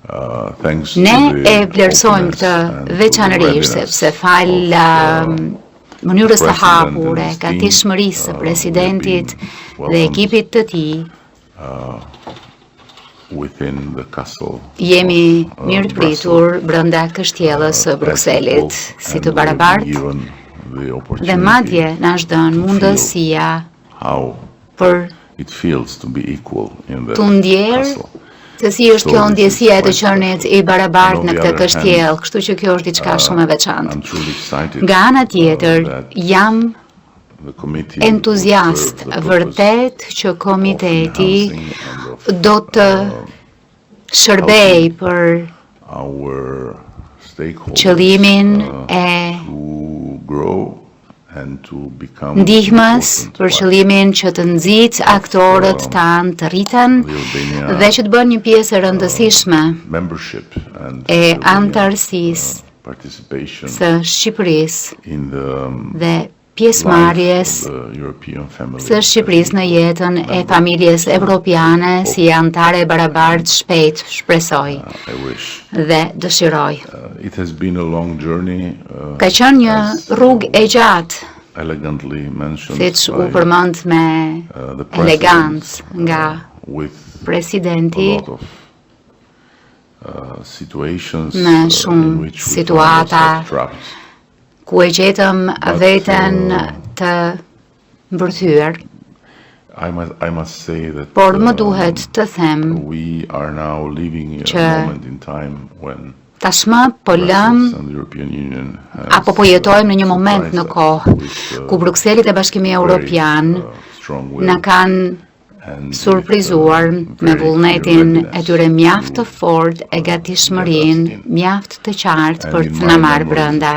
Ne e vlerësojmë këtë veçanërisht sepse falë mënyrës së hapur e gatishmërisë së presidentit dhe ekipit të tij, jemi mirëpritur brenda kështjellës së Brukselit si të barabartë dhe madje na është dhënë mundësia për të ndjerë se si është kjo ndjesia e të qenit i barabartë në këtë kështjellë, kështu që kjo është diçka shumë e veçantë. Nga ana tjetër, jam entuziast vërtet që komiteti do të shërbejë për qëllimin e ndihmës, për qëllimin që të nxitë aktorët tanë të rriten dhe që të bëhen një pjesë e rëndësishme e anëtarësisë së Shqipërisë dhe pjesëmarrjes së Shqipërisë në jetën e familjes evropiane si anëtare e barabartë shpejt, shpresoj dhe dëshiroj. Ka qenë një rrugë e gjatë, siç u përmend me elegancë nga presidenti, me shumë situata ku e gjetëm veten të mbërthyer. Por më duhet të them që tashmë po lëm apo po jetojmë në një moment në kohë ku Brukseli dhe Bashkimi Evropian na kanë surprizuar me vullnetin e tyre mjaft të fortë e gatishmërinë mjaft të qartë për të na marrë brenda.